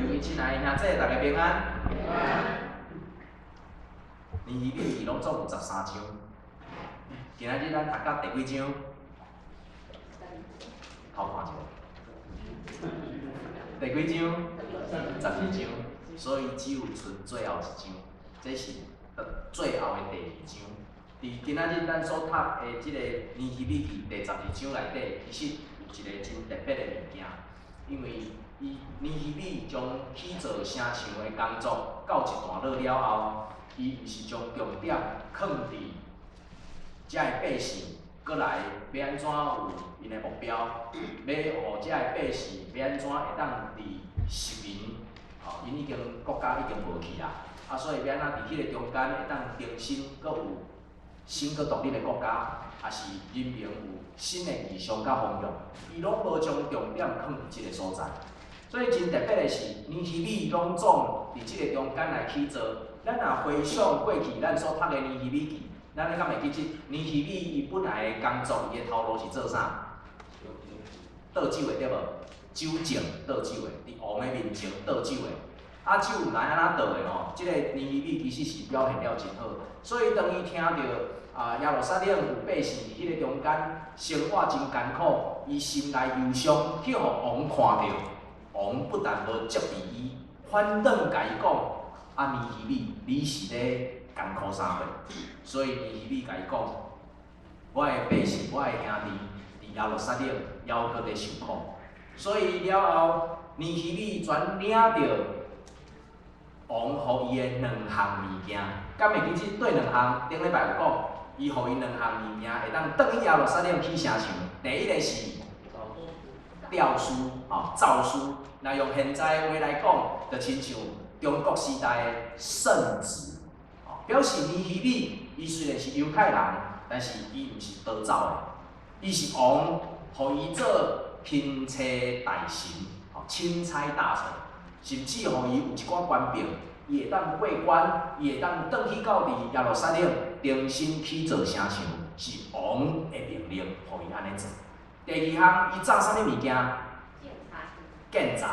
位親愛的兄姊，大家平安。尼希米記攏總有13章，今仔日咱讀到第幾章？偷看一下。第幾章？12章。所以只有賰最後一章，這是最後的第二章。佇今仔日咱所讀的這個尼希米記第12章內底，其實有一個真特別的物件，因為伊尼希米將起造城牆的工作告一段落了後，伊毋是將重點囥佇遮的百姓，閣來欲按怎有𪜶的目標，欲予遮的百姓欲按怎會當佇殖民，吼，𪜶已經國家已經無去啊，啊，所以欲按怎佇彼個中間會當重新閣有新閣獨立的國家，抑是人民有新的異象佮方向，伊攏無將重點囥佇這個所在。所以真特別的是，尼希米攏總佇這個中間來起造。咱若回想過去咱所讀的尼希米記，咱敢會記得尼希米伊本來的工作，伊的頭路是做啥？倒酒的對無？酒政倒酒的，佇王的面前倒酒的。啊，酒毋知按怎倒的吼，這個尼希米其實是表現了真好。所以當伊聽著啊耶路撒冷有百姓佇彼個中間生活真艱苦，伊心內憂傷，去予王看著，王不但無責備伊，反轉共伊講：啊，尼希米，你是咧艱苦啥貨？所以尼希米共伊講：我的百姓，我的兄弟，佇耶路撒冷猶閣佇受苦。所以了後，尼希米轉領著王予伊的兩項物件，敢會記得對兩項？頂禮拜有講，伊予伊兩項物件會當轉去耶路撒冷起城牆。第一个是詔書，吼，詔書。若用現在話來講，就親像中國時代的聖旨，表示尼希米伊雖然是猶太人，但是伊毋是逃走的，伊是王予伊做欽差大臣，吼，欽差大臣，甚至予伊有一寡權柄，伊會當過關，伊會當轉去到佇耶路撒冷重新起造城牆，是王的命令，予伊按呢做。第二項，伊紮啥物物件？建材。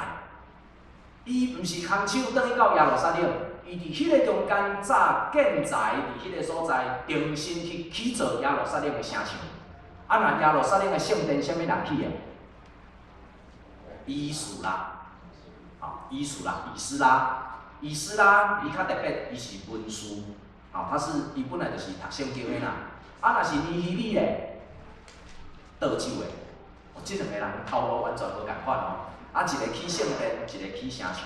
伊毋是空手轉去到耶路撒冷，伊佇彼個中間紮建材，佇彼個所在重新去起造耶路撒冷的城牆。啊，若耶路撒冷的聖殿啥物人起的？以斯拉，吼，以斯拉，以斯拉，以斯拉，伊較特別，伊是文士，吼，他是伊本來就是讀聖經的啦。啊，若是尼希米咧，倒酒的，哦，這兩個人頭路完全無仝款哦。啊，一个起聖殿，一个起城牆。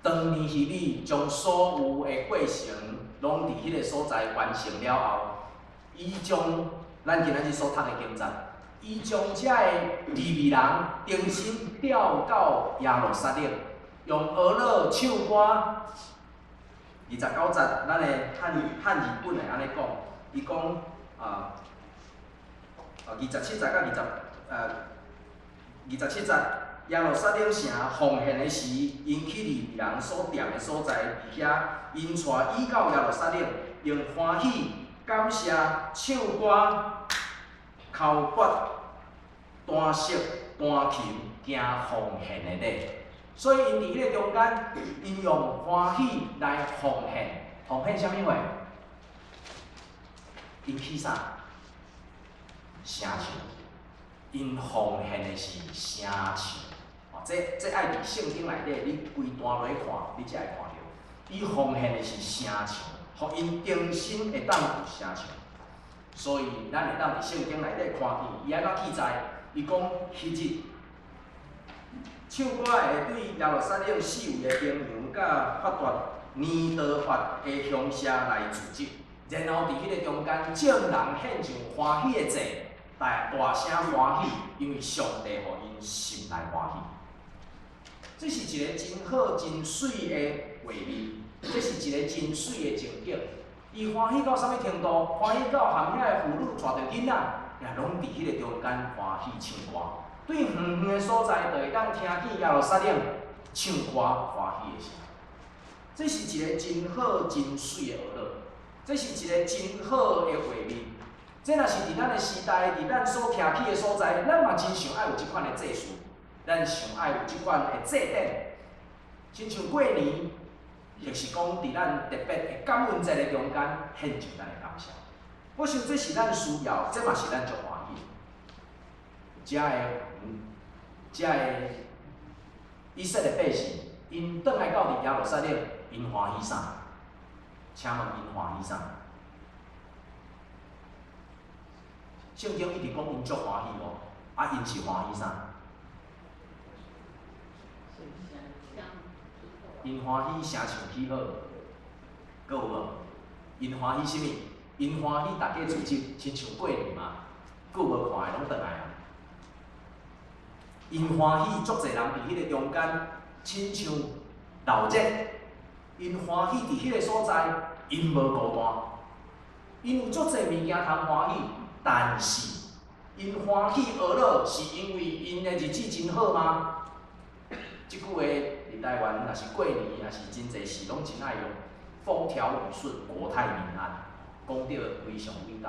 當尼希米將所有的過程攏佇彼個所在完成了後，伊將咱今仔日所讀的經節，伊將遮的利未人重新調到耶路撒冷，用歌樂唱歌。29節，咱的漢漢字本會按呢講，伊講啊，27節佮27節，耶路撒冷城奉獻的時，𪜶去利未人所踮的所在，佇遐，𪜶帶椅到耶路撒冷，用歡喜、感謝、唱歌、敲鈸、彈瑟、彈琴，行奉獻的禮。所以𪜶佇彼個中間，𪜶用歡喜來奉獻，奉獻啥物貨？𪜶起啥？城牆。𪜶奉獻的是城牆。哦，這愛佇聖經內底，你規段落去看，你才會看著。伊奉獻的是城牆，予𪜶重新會當有城牆。所以，咱會當佇聖經內底看見，伊按怎記載？伊講彼日，唱歌的對耶路撒冷四圍的平原佮發達尼多法的鄉社來聚集，然後佇彼个中間，眾人獻上歡喜的祭，大大聲歡喜，因為上帝予𪜶心內歡喜。這是一個真好、真媠的畫面，這是一個真媠的情景。伊歡喜到啥物程度？歡喜到含遐个婦女帶著囡仔，也攏佇彼个中間歡喜唱歌。對遠遠的所在，就會當聽見耶路撒冷唱歌歡喜的聲。這是一個真好、真媠的學樂，這是一個真好的畫面。這若是佇咱的時代，佇咱所徛起的所在，咱嘛真想愛有這款的祭司。咱上愛有這款的祭典，親像過年，或是講佇咱特別的感恩節的中間，獻上咱的感謝。我想這是咱需要，這嘛是咱足歡喜的。遮的以色列百姓，𪜶轉來到佇耶路撒冷，𪜶歡喜啥？請問𪜶歡喜啥？聖經一直講𪜶足歡喜哦，啊，𪜶是歡喜啥？𪜶歡喜城牆起好，閣有無？𪜶歡喜啥物？𪜶歡喜大家聚集，親像過年嘛，久無看的攏轉來啊。𪜶歡喜足濟人佇彼个中間，親像鬧熱。𪜶歡喜佇彼个所在，𪜶無孤單。𪜶有足濟物件通歡喜，但是𪜶歡喜呵咾，是因為𪜶的日子真好嗎？這句話佇台灣，若是過年，若是真濟事，攏真愛用。風調雨順，國泰民安，講得非常偉大。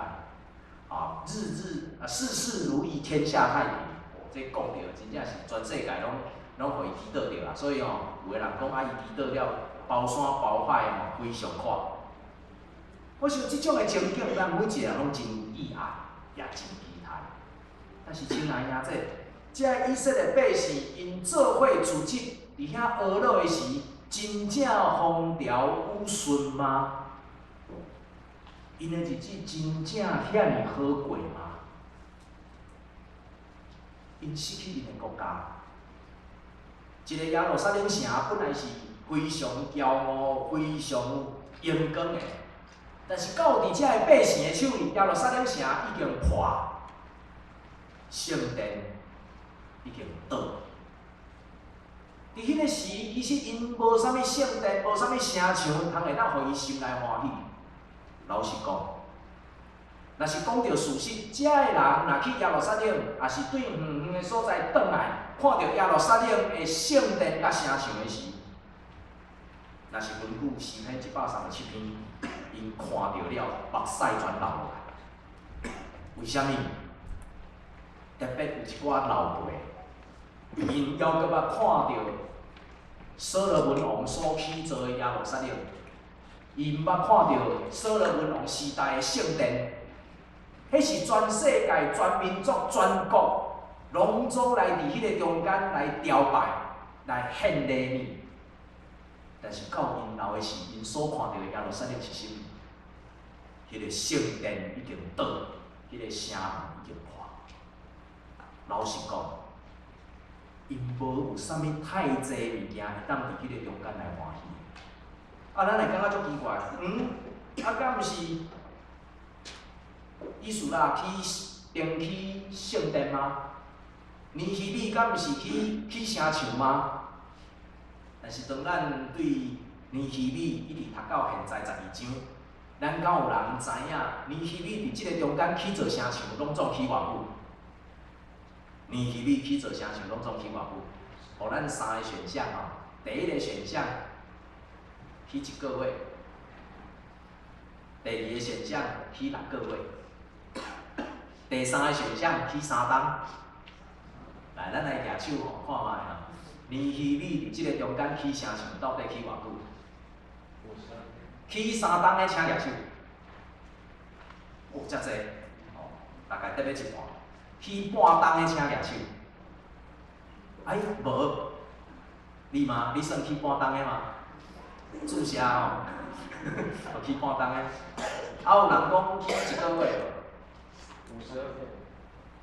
啊，日日啊，事事如意，天下太平。哦，這講著真正是全世界攏攏予伊祈禱著啦。所以吼，有的人講啊，伊祈禱了，包山包海吼，非常闊。我想這種的情景，咱每一個人攏真意愛，也真期待。但是，親愛兄弟，這以色列百姓，𪜶做伙聚集佇遐呵咾的時，真正風調雨順嗎？𪜶的日子真正遐爾好過嗎？𪜶失去𪜶的國家，一个耶路撒冷城本來是非常驕傲、非常榮光的，但是到佇這个百姓的手裡，耶路撒冷城已經破，聖殿已經倒。佇彼个時，其實𪜶無啥物聖殿，無啥物城牆，通會當予伊心內歡喜。老實講，若是講著事實，遮个人若去耶路撒冷，抑是對遠遠的所在轉來，看著耶路撒冷的聖殿佮城牆的時，若是根據詩篇137篇，𪜶看著了，目屎全流落來。為啥物？特別有一寡老輩，𪜶猶閣捌看著所羅門王所起造的耶路撒冷，伊毋捌看著所羅門王時代的聖殿，彼是全世界、全民族、全國，攏總來佇彼个中間來朝拜、來獻禮物。但是到𪜶老的時，𪜶所看著的耶路撒冷是啥物？彼个聖殿已經倒，彼个城門已經破。老實講，𪜶無有啥物太濟物件會當佇彼个中間來歡喜。啊，咱會感覺足奇怪，啊，敢毋是以斯拉去重起聖殿嗎？尼希米敢毋是去起城牆嗎？但是當咱對尼希米一直讀到現在12章，咱敢有人知影尼希米佇這个中間起造城牆，攏總起偌久？尼希米起造城牆，攏總起偌久？予咱三个選項吼，第一個選項起一個月，第二個選項起6個月，第三個選項起3冬。來，咱來舉手吼，看覓吼。尼希米佇這個中間起城牆，到底起偌久？起3冬的，請舉手。哦，遮濟，哦，大概得欲一半。起半冬的，請舉手。哎，無，你嗎？你算起半冬的嗎？注射吼，有起半冬的。啊，有人講起一個月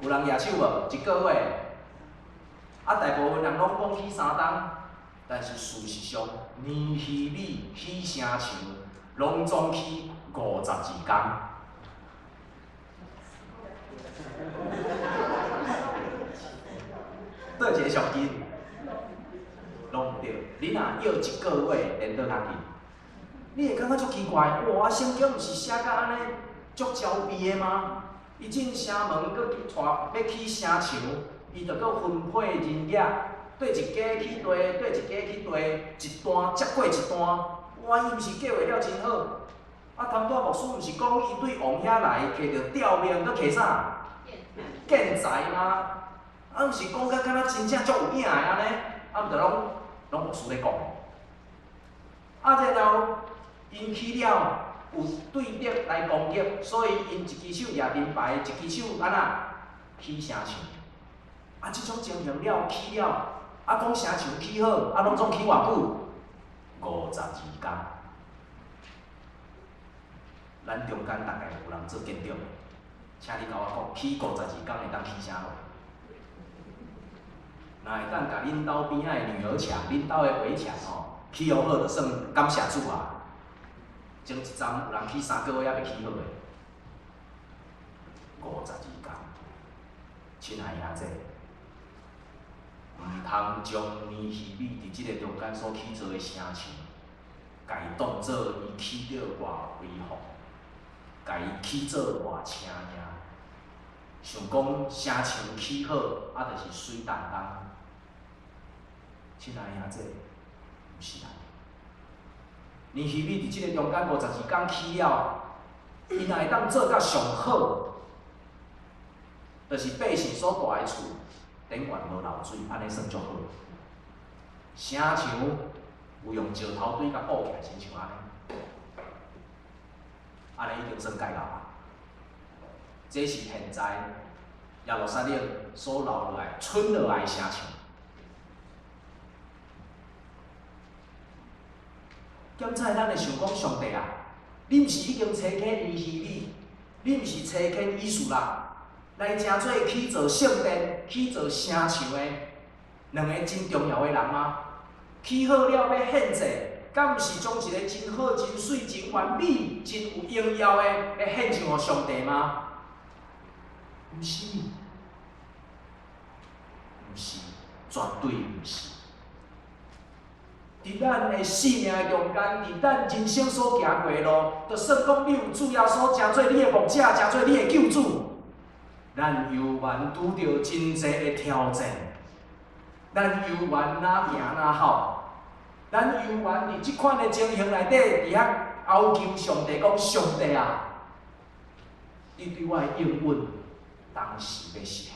無？有人舉手無？一個月。啊，大部分人攏講起3冬，但是事實上，尼希米起城牆，攏總起52工。佗一个上近？攏毋對。你若約一個月，顛倒較緊。你會感覺足奇怪，哇！聖經毋是寫甲按呢足焦慮的嗎？伊進城門，閣帶欲起城牆，伊就閣分配人額，對一家起地，對一家起地，一單接過一單。哇！伊毋是計劃了真好。啊，頭拄仔牧師毋是講伊對王遐來，摕著詔命，閣摕啥？建材嗎？啊，毋是講甲敢若真正足有影的按呢？啊，毋著攏攏牧師咧講。啊，然後𪜶起了有對敵來攻擊，所以𪜶一支手舉盾牌，一支手按怎起城牆。啊，這種情形了起了，啊，講城牆起好，啊，攏總起偌久？52工。咱中間大概有人做建築的，請你共我講，起52工會當起啥貨？若會當共恁兜邊仔的女兒牆、恁兜的圍牆吼起予好，就算感謝主啊。前一站有人起3個月猶未起好的，52工。親愛兄弟，毋通將尼希米佇這个中間所起造的城牆，共伊當做伊起著偌輝煌，共伊起做偌請贏，想講城牆起好，啊，就是媠當當。親愛兄弟，毋是啦。尼希米佇這个中間52工起了，伊若會當做甲上好，就是百姓所住的厝，頂懸無漏水，按呢算足好。城牆有用石頭堆共補起來，親像按呢，按呢已經算蓋好啊。這是現在耶路撒冷所留落來、存落來的城牆。檢采咱會想講上帝啊，你毋是已經差遣尼希米，你毋是差遣以斯拉來成做起造聖殿、起造城牆的兩個真重要的人嗎？起好了欲獻祭，敢毋是將一个真好、真媠、真完美、真有榮耀的欲獻上予上帝嗎？毋是，毋是，絕對毋是。佇咱的生命的中間，佇咱人生所行過的路，就算講你有主耶穌成做你的牧者，成做你的救主，咱猶原拄著真濟的挑戰，咱猶原若贏若吼，咱猶原佇這款的情形內底，佇遐哀求上帝講：上帝啊，你對我的應允，當時欲實現。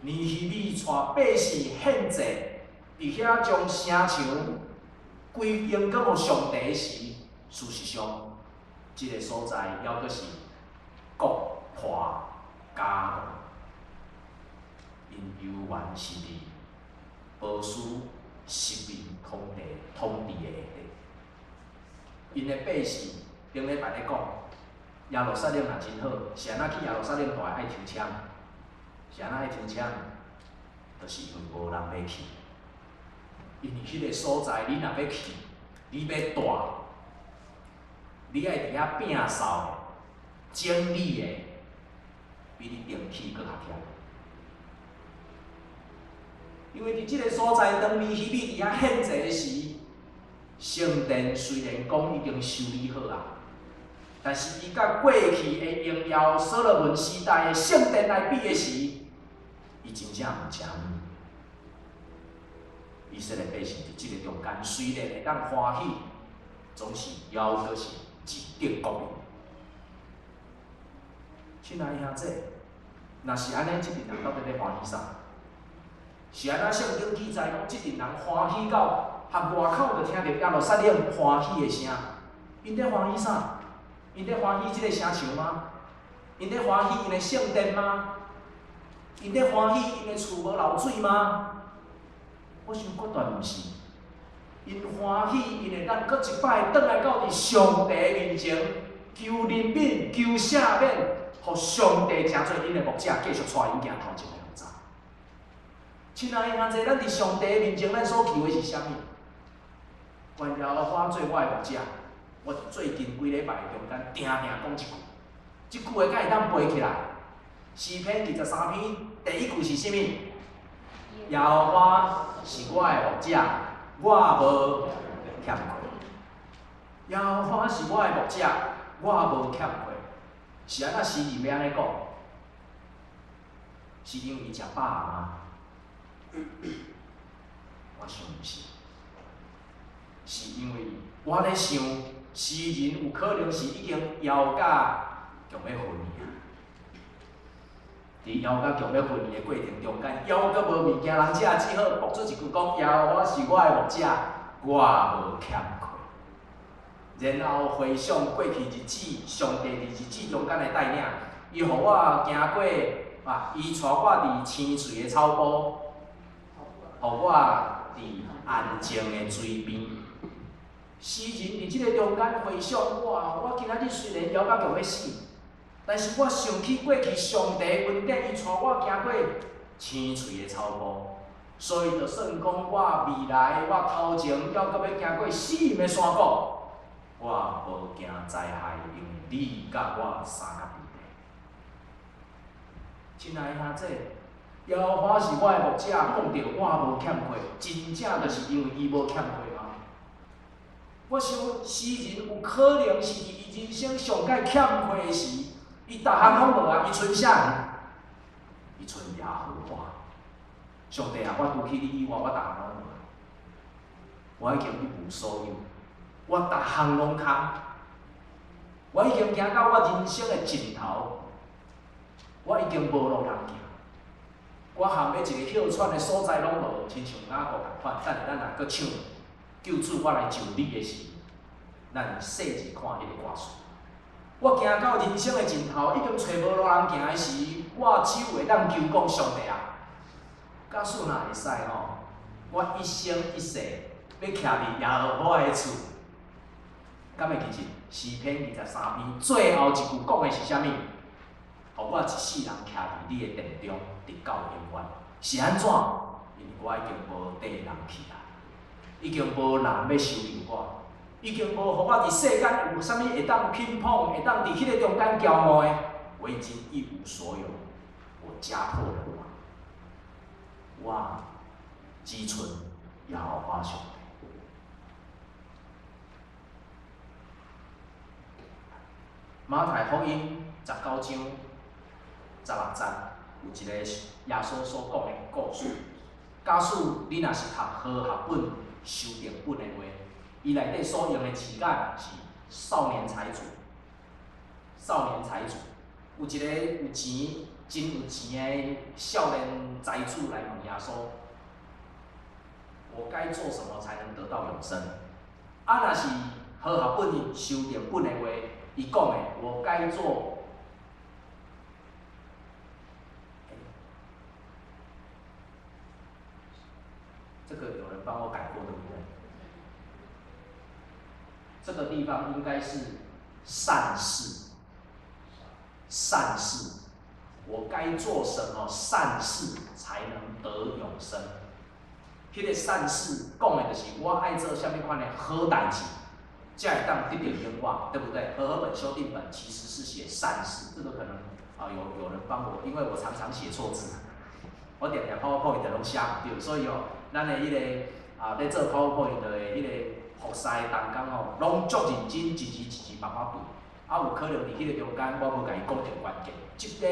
尼希米帶百姓獻祭。佇遐將城牆歸榮閣予上帝時，事實上，這个所在猶閣是國破家亡，𪜶猶原是佇波斯殖民統治統治的下底。𪜶的百姓頂禮拜咧講，耶路撒冷若真好，是按怎去耶路撒冷蹛愛抽籤？是按怎愛抽籤？就是因為無人欲去。因為彼个所在，你若欲去，你欲蹛，你愛佇遐摒掃的、整理的，比你登去閣較忝。因為佇這个所在，當尼希米佇遐獻祭時，聖殿雖然講已經修理好啊，但是伊佮過去的榮耀所羅門時代的聖殿來比的時，伊真正毋成物。以色列百姓佇這个中間，雖然會當歡喜，總是猶閣是一等國民。親愛兄弟，若是按呢，這陣人到底咧歡喜啥？是按怎聖經記載講，這陣人歡喜到和外口就聽著耶路撒冷歡喜的聲。𪜶咧歡喜啥？𪜶咧歡喜這個城牆嗎？𪜶咧歡喜𪜶的聖殿嗎？𪜶咧歡喜𪜶的厝無漏水嗎？我想決斷毋是，𪜶歡喜，𪜶會當閣一擺轉來到佇上帝面前，求憐憫、求赦免，予上帝成做𪜶的牧者，繼續帶𪜶行頭前的路走。親愛的兄弟，咱佇上帝面前，咱所求的是啥物？願耶和華做我的牧者，我佇最近幾禮拜中間，定定講這句，這句話敢會當背起來？詩篇23篇第一句是啥物？耶和華是我的牧者，我無欠缺。耶和華是我的牧者，我無欠缺。是按怎詩人欲按呢講？是因為伊食飽嗎？我想毋是，是因為我咧想，詩人有可能是已經枵甲強欲昏去啊。佇枵甲強欲昏去的過程中間，猶閣無物件通食，只好駁出一句講：耶和華是我的牧者，我無欠缺。然後回想過去日子，上帝佇日子中間的帶領，伊予我行過啊，伊帶我佇青翠的草埔，予我佇安靜的水邊。詩人佇這个中間回想，哇！我今仔日雖然枵甲強欲死，但是我想起過去上帝恩典，伊帶我行過青翠的草埔，所以就算講我未來我頭前猶閣欲行過死蔭的山谷，我無驚災害，因為你佮我相佮佇咧。親愛的兄弟，耶和華是我的牧者，講著我無欠缺，真正就是因為伊無欠缺嗎？我想詩人有可能是佇伊人生上蓋欠缺的時，伊逐項攏無啊，伊賰啥？伊賰耶和華。上帝啊，我除去你以外，我逐項攏無。我已經一無所有，我逐項攏空。我已經行到我人生的盡頭，我已經無路通行。我含欲一个歇喘的所在攏無，親像雅各仝款。等下咱若閣唱救主，我來就你的時，咱細緻看彼个歌詞。我行到人生的盡頭，已經揣無路通行的時，我只有會當求講上帝啊，假使若會使吼，我一生一世欲徛佇耶和華的厝。敢會記得詩篇23篇最後一句講的是啥物？予我一世人徛佇你的殿中，直到永遠。是按怎？因為我已經無地通去啊，已經無人欲收留我，已經無予我佇世間有啥物會當輕捧，會當佇彼个中間驕傲的。我已經一無所有，我家破人亡，我只賰耶和華上帝。馬太福音19章16節有一個耶穌所講的故事。假使你若是讀和合本修訂本的話，伊內底所用的字眼是少年財主。少年財主有一個有錢、真有錢的少年財主來問耶穌：我該做什麼才能得到永生？啊，若是和合本修訂本的話，伊講的我該做。這個有人幫我改過，對不對？這個地方應該是善事，善事，我該做什麼善事才能得永生？彼個善事講的就是我愛做啥物款的好代誌，才會當得著永遠，對不對？和合本修訂本其實是寫善事，這個可能啊有人幫我，因為我常常寫錯字，我定定 PowerPoint 攏寫毋對，所以哦，咱的彼個啊咧做 PowerPoint 的彼個服侍的同工吼，攏足認真，一字一字慢慢對。啊，有可能佇彼個中間，我無共伊講著關鍵。這个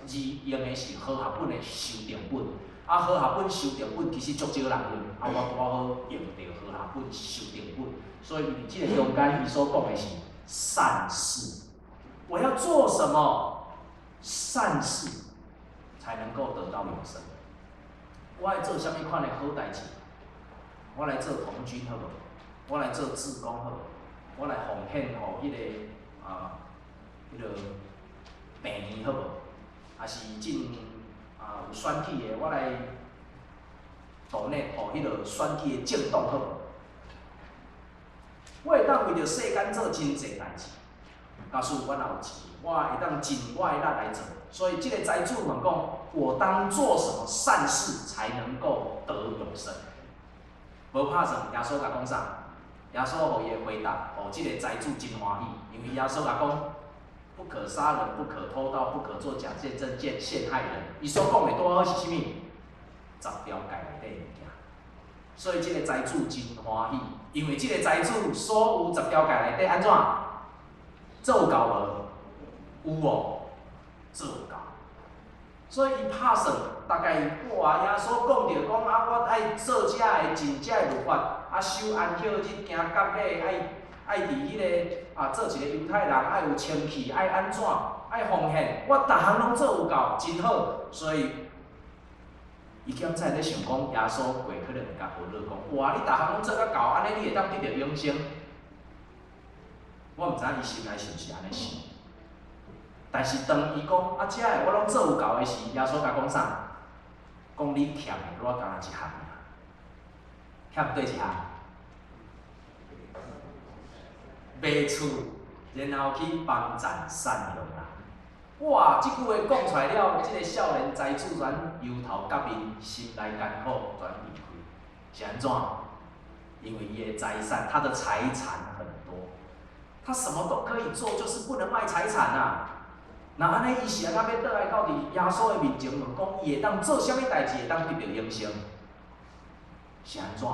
字用的是和合本的修訂本，啊，和合本修訂本其實足少人用，啊，我拄好用著和合本修訂本，所以佇這个中間，伊所講的是善事。我要做什麼善事，才能夠得到永生？我愛做啥物款的好代誌？我來做童軍好無？我來做志工好無？我來奉獻予彼个啊，彼个病院好無？抑是進啊有選舉的，我來 donate 予彼个選舉的政黨好無？我會當為著世間做真濟代誌，假使我若有錢，我會當盡我的力來做。所以這个財主問講：我當做什麼善事才能夠得永生？無拍算，耶穌共講啥？耶穌予伊的回答，予這個財主真歡喜，因為耶穌共講：不可殺人，不可偷盜，不可作假見證、陷害人。伊所講的拄好是啥物？十條誡內底物件。所以這個財主真歡喜，因為這個財主所有十條誡內底按怎做夠無？有哦，做夠。所以伊拍算，大概哇，耶穌講著講啊，我愛做這个盡這个律法，啊守安息日，行割禮，愛佇彼个啊做一个猶太人，愛有清氣，愛按怎？愛奉獻，我逐項攏做有夠，真好。所以，伊敢才咧想講，耶穌過可能會共呵咾講：哇，你逐項攏做甲夠，按呢你會當得著永生。我毋知影伊心內是毋是按呢想。但是當伊講啊，這个我攏做有夠的時，耶穌共講啥？講你欠的我干焦一項爾，欠佗一項？賣厝，然後去幫贊贍養人。哇！這句話講出來了，這个少年財主全憂頭結面，心內艱苦，全離開。是按怎？因為伊的財產，他的財產很多，他什麼都可以做，就是不能賣財產啊。若按呢，伊是按怎欲倒來到佇耶穌的面前問講，伊會當做啥物代誌會當得著永生？是按怎？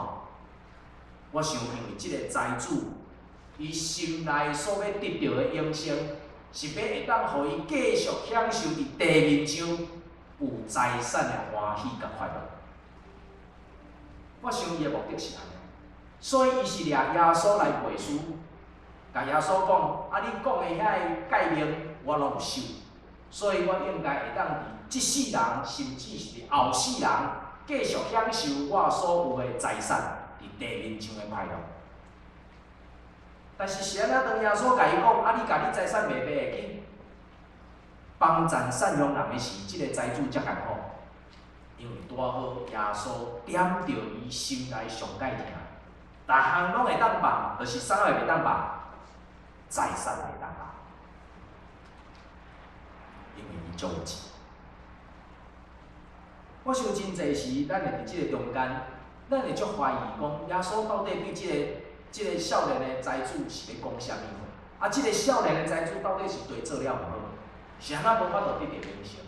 我想，因為這个財主，伊心內所欲得著的永生，是欲會當予伊繼續享受佇地面上有財產的歡喜佮快樂。我想伊的目的是按呢，所以伊是掠耶穌來背書，共耶穌講：啊，你講的遐个誡命，我攏有守，所以我應該會當佇這世人，甚至是佇後世人，繼續享受我所有的財產，佇地面上的快樂。但是是按怎當耶穌共伊講，啊，你共你財產賣賣去幫贊贍養人的時，這个財主才艱苦，因為拄好耶穌點著伊心內上蓋疼，逐項攏會當放，就是啥會袂當放？財產袂當放，因為伊足有錢。我想真濟時，咱會佇這个中間，咱會足懷疑講，耶穌到底對這个少年的財主是欲講啥物話？啊，這个少年的財主到底是對做了毋好，是按怎無法度得著永生？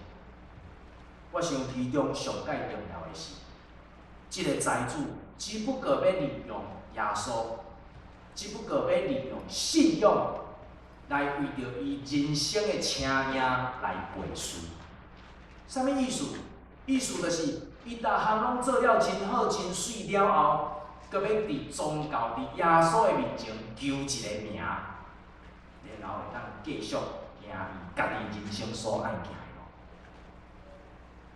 我想其中上蓋重要的是，這个財主只不過欲利用耶穌，只不過欲利用信仰來為著伊人生的聲名來背書。啥物意思？意思就是，伊逐項攏做了真好、真媠了後，閣欲佇宗教、佇耶穌的面前求一个名，然後會當繼續行伊家己人生所愛行的路。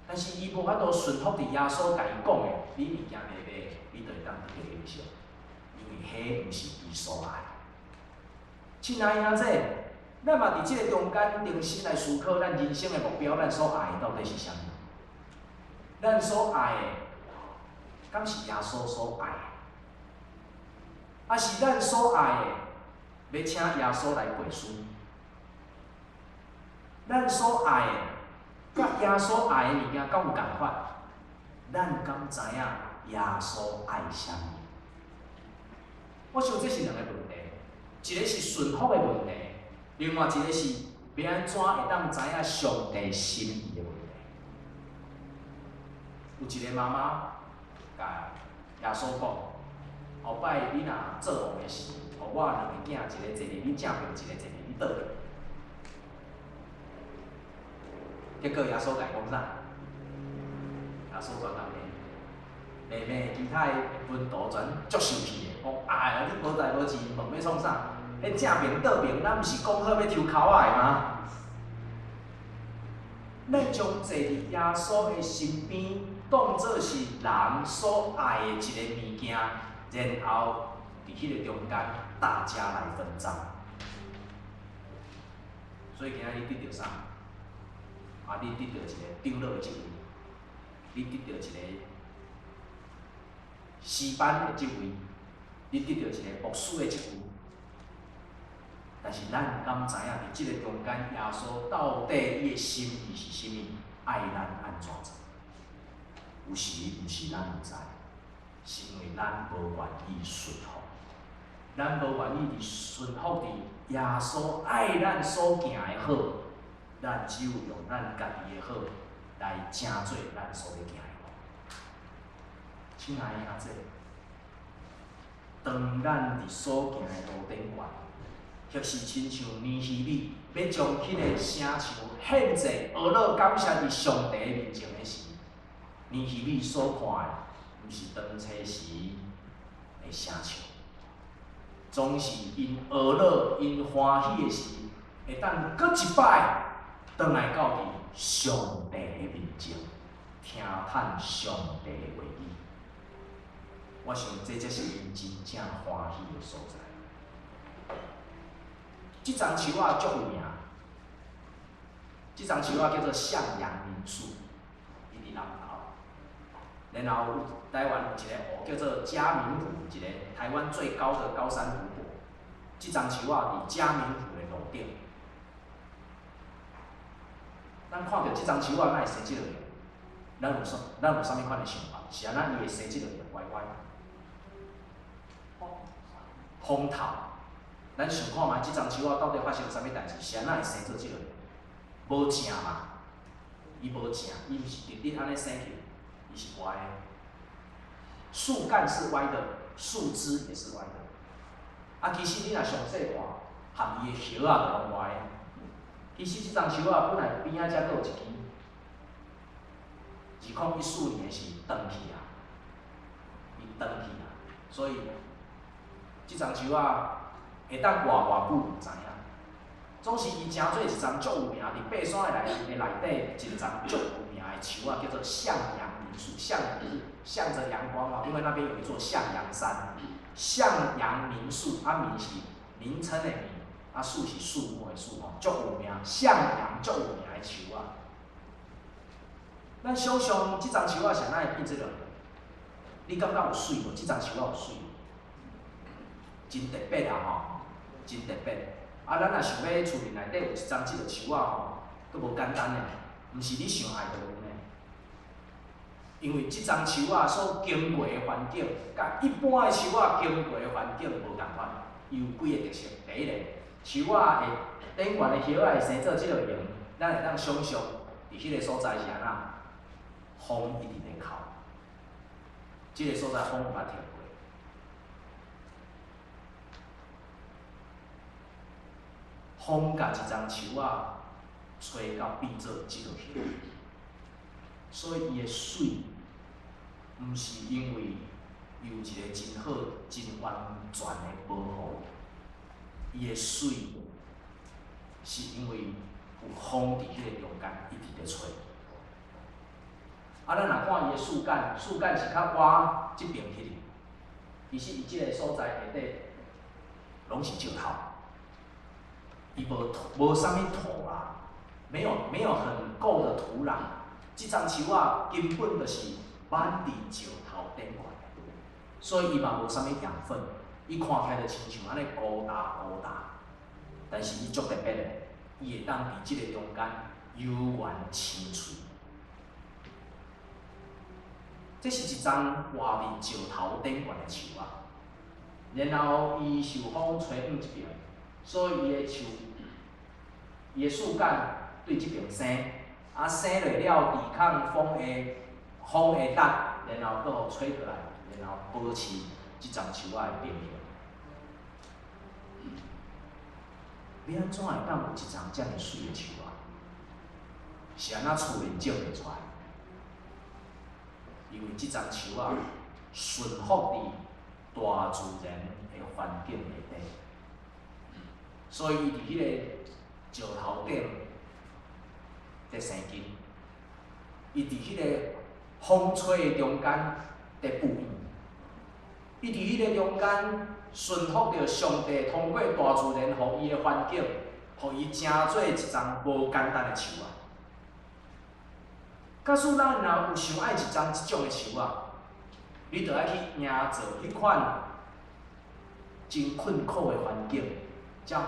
但是伊無法度順服佇耶穌共伊講的，你物件賣賣，你就會當得著永生，因為彼毋是伊所愛。親愛兄弟，咱嘛佇這个中間重新來思考咱人生的目標，咱所愛的到底是啥物？咱所愛的，敢是耶穌所愛的？抑是咱所愛的，欲請耶穌來背書？咱所愛的，佮耶穌愛的物件敢有仝款？咱敢知影耶穌愛啥物？我想這是兩个問題，一个是順服的問題，另外一个是欲按怎會當知影上帝心意的問題。有一个媽媽共耶穌講：後擺你若做王的時，予我兩个囝，一个坐佇你正爿，一个坐佇你倒爿。結果耶穌共伊講啥？耶穌全共罵，罵罵其他的門徒全足生氣的，講：哎喲，你無代無誌，問欲創啥？彼正爿倒爿，咱毋是講好欲抽籤仔的嗎？咱將坐佇耶穌的身邊，當做是人所愛的一个物件，然後佇彼个中間，大家來分贓。所以今仔日你得著啥？啊，你得著一个長老的職位，你得著一个詩班的職位，你得著一个牧師的職位。但是咱敢知影佇這个中間，耶穌到底伊的心意是啥物？愛咱按怎做？有時毋是咱毋知，是因為咱無願意順服，咱無願意佇順服佇耶穌愛咱所行的好，咱只有用咱家己的好來成做咱所欲行的路。親愛的兄弟，當咱佇所行的路頂懸，或是親像尼希米欲將彼个城牆獻祭、呵咾感謝佇上帝面前的時，尼希米所看的，毋是當初時的城牆，總是𪜶呵咾、𪜶歡喜的時，會當閣一擺轉來到佇上帝的面前，聽嘆上帝的話語。我想這才是𪜶真正歡喜的所在。這叢樹仔足有名，這叢樹仔叫做向陽民宿，伊佇南投。然後台灣有一个湖叫做嘉明湖，一个台灣最高的高山湖泊。這叢樹仔佇嘉明湖的路頂。咱看著這叢樹仔，哪會生這个？咱有啥物款的想法？是按怎伊會生這个歪歪？風透。咱想看覓，這叢樹仔到底發生啥物代誌？是按怎會生做這个？無正嘛？伊無正，伊毋是直直按呢生去，伊是歪的。樹幹是歪的，樹枝也是歪的。啊，其實你若詳細看，含伊的葉仔都攏歪的。其實這叢樹仔本來邊仔遮閣有一支，2014年時斷去啊，伊斷去啊，所以這叢樹仔會當活偌久毋知影。總是伊成做一叢足有名，佇爬山的內底一叢足有名的樹仔，叫做向陽民宿。向陽就是向著陽光哦，因為那邊有一座向陽山。向陽民宿，啊民是名稱的名，啊樹是樹木的樹吼，足有名。向陽足有名的樹仔。咱想像這叢樹仔是按怎會變這个？你感覺有媠無？這叢樹仔有媠無？真特別啊吼，真特別。啊，咱若想欲厝面內底有一叢這个樹仔吼，閣無簡單呢，毋是你想愛就有呢。因為這叢樹仔所經過的環境，佮一般的樹仔經過的環境無仝款。伊有幾个特色。第一个，樹仔會頂懸的葉仔會生做這个形，咱會當想像佇彼个所在是按怎，風一直咧哭。這个所在風毋捌停過。風共一叢樹仔吹到變做這个形，所以伊的媠，毋是因為伊有一个真好、真完全的保護，伊的媠是因為有風佇彼个中間一直咧吹。啊，咱若看伊的樹幹，樹幹是較倚這邊去的，其實伊這个所在下底攏是石頭。伊無土，無啥物土啦，沒有很夠的土壤。這叢樹仔根本就是挽佇石頭頂懸，所以伊嘛無啥物養分。伊看起來就親像按呢孤單孤單，但是伊足特別的，伊會當佇這個中間悠遠青翠。這是一叢活佇石頭頂懸的樹仔，然後伊受風吹往這邊。所以伊的樹，伊的樹幹對這邊生，啊生落了，抵抗風的力，然後閣予吹過來，然後保持這叢樹仔的平衡。欲按怎會當有一叢遮爾媠的樹仔？是按怎厝面種袂出來？因為這叢樹仔順服佇大自然的環境內底。所以伊佇彼個石頭頂佇生根，伊佇彼个風吹的中間佇哺乳，伊佇彼个中間順服著上帝通過大自然予伊的環境，予伊成做一叢無簡單的樹仔。假使咱若有想愛一叢這種的樹仔，你著愛去營造彼款真困苦的環境。才予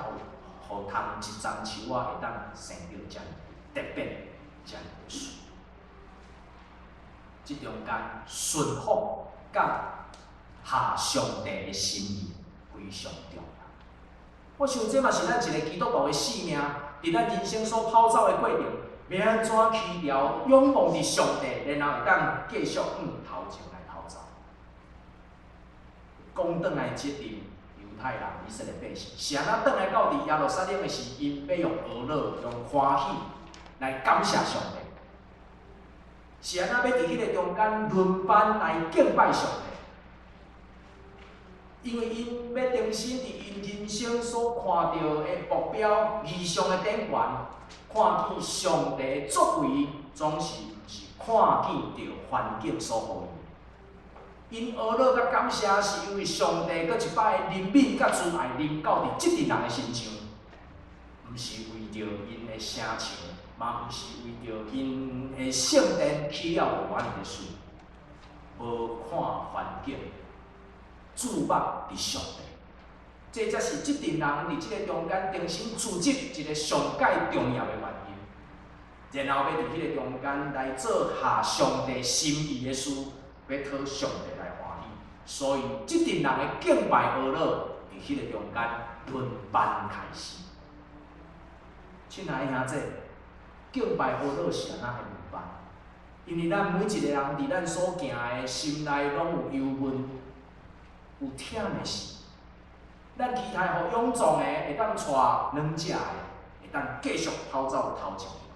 通一叢樹仔會當生著遮爾特別、遮爾媠。這中間順服佮合上帝的心意非常重要。我想這嘛是咱一個基督徒的使命，佇咱人生所跑走的過程，欲按怎起牢仰望佇上帝，然後會當繼續向頭前來跑走。講轉來這陣。猶太人、以色列百姓，是按怎轉來到佇耶路撒冷的時，𪜶欲用呵樂、用歡喜來感謝上帝。是按怎欲佇彼个中間輪班來敬拜上帝。因為𪜶欲重新佇𪜶人生所看著的目標、理想的頂懸，看見上帝作為，總是毋是看見著環境所予伊。𪜶呵咾佮感謝，是因為上帝閣一擺憐憫佮慈愛臨到佇這陣人的身上，毋是為著𪜶的城牆，嘛毋是為著𪜶的聖殿起了無偌爾的媠，無看環境，注目佇上帝。這才是這陣人佇這个中間重新組織一个上蓋重要的原因。然後欲佇彼个中間來做合上帝心意的事，欲討上帝來歡喜。所以，這陣人的敬拜呵咾，佇彼个中間輪班開始。親愛的兄弟，敬拜呵咾是按怎的輪班？因為咱每一个人佇咱所行的心內，攏有憂悶、有忝的事。咱期待予勇壯的會當帶軟弱的，會當繼續跑走頭前的路。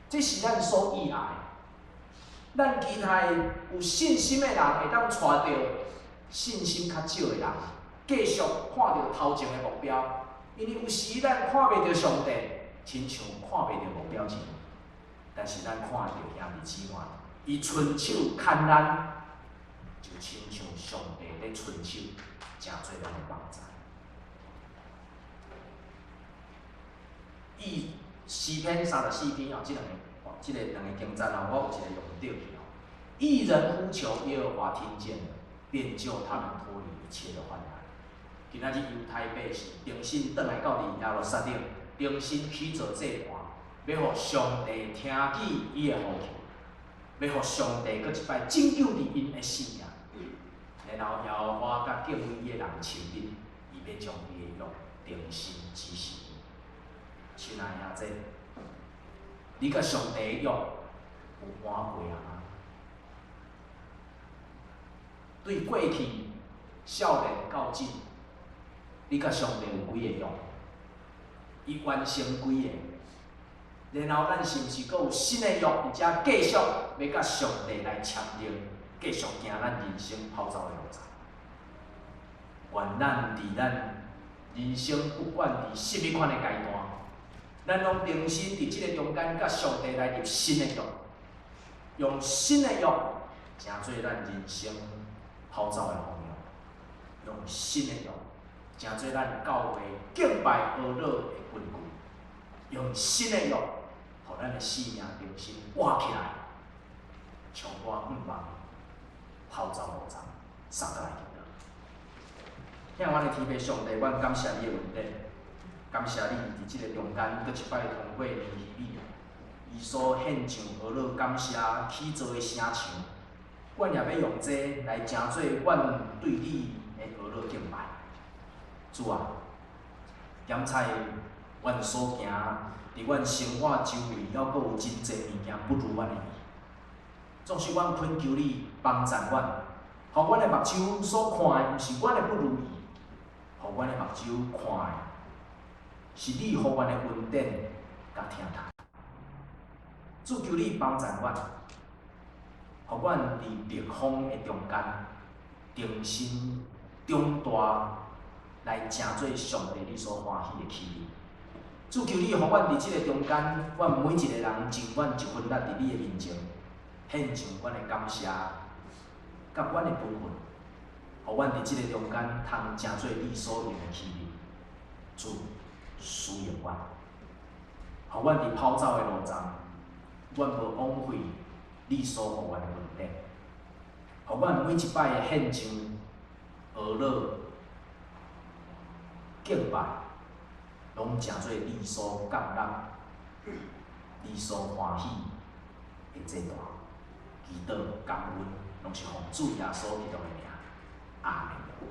這是咱所意愛的。咱期待有信心的人會當帶著信心較少的人，繼續看著頭前的目標。因為有時咱看袂著上帝，親像看袂著目標一樣，但是咱看著兄弟姊妹，伊伸手牽咱，就親像上帝咧伸手，成做咱的幫助。伊詩篇34篇哦，這兩个經節哦，我有一個用著去哦。義人呼求，耶和華聽見了，便救他們脫離一切的患難。今仔日猶太百姓重新轉來到佇耶路撒冷，重新起做祭壇，欲予上帝聽見伊的呼求，欲予上帝閣一擺拯救佇𪜶的性命。然後耶和華佮敬畏伊的人親密，伊欲將伊的約重新指示。親愛兄弟，你佮上帝的約有換過啊嗎？對過去少年到今，你佮上帝有幾个約？伊完成幾个？然後咱是毋是閣有新的約，佇遮繼續欲佮上帝來簽訂，繼續行咱人生跑走的路程？願咱佇咱人生不管佇啥物款的階段，咱攏重新佇這个中間佮上帝來立新的約，用新的約，成做咱人生跑走的方向，用新的約，成做咱教會敬拜呵咾的根據，用新的約，予咱的生命重新活起來，充滿向望，跑走路程，三個來祈禱。疼阮的天父上帝，阮感謝你的恩典，感謝你佇這个中間，閣一擺通過尼希米，伊所獻上呵咾感謝起造的城牆，阮也欲用這來成做阮對你的呵咾敬拜。主啊，檢採阮所行佇阮生活周圍，猶閣有真濟物件不如阮的意。總是阮懇求你幫贊阮，予阮的目睭所看的，毋是阮的不如意，予阮的目睭看的，是你予阮的恩典佮疼痛。主求你幫贊阮，予阮佇逆風的中間，重新長大，來成做上帝你所歡喜的器皿。主求你，予阮佇這个中間，阮每一个人盡阮一份力佇你的面前，獻上阮的感謝，佮阮的本分，予阮佇這个中間通成做你所用的器皿。主使用阮，予阮佇跑走的路上，阮無枉費你所予阮的恩典，予阮每一擺的獻上、呵咾、敬拜，攏成做你所感恩、你所歡喜的祭壇。祈禱感恩，攏是奉主耶穌基督的名，阿門。